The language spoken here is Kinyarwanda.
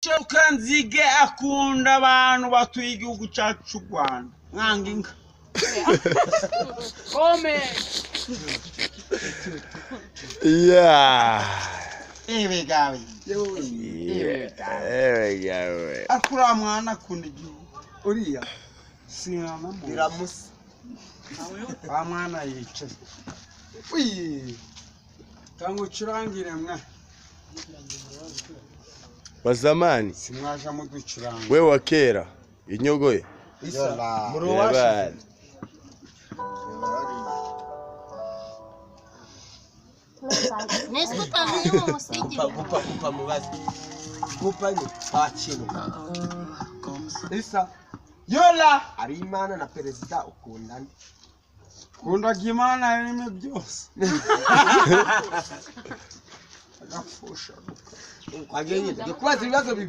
Sherukanzige akunda abantu batuye igihugu cyacu cy'u Rwanda. Mwanga inka. Kome. Yeah. Ebegawe. Ebegawe. Ariko uriya mwana akunda igihugu. Uriya sinanamuzi. Biramusa. Wa mwana yicaye. Uyi. Tanga ucurangire mwa. Wa zamani. Simwaja muducuranga. We wa kera. Inyogoye. Isa. Muri Yabana. Nese utamenya mu musigi. Gupa gupa mubaze. Gupa ni nta kintu. Isa. Yola. Ari Imana na perezida ukunda nde? Kundaga Imana yaremye byose. Agapfusha. Kwagenye. Ndi kubaza ibibazo bibiri.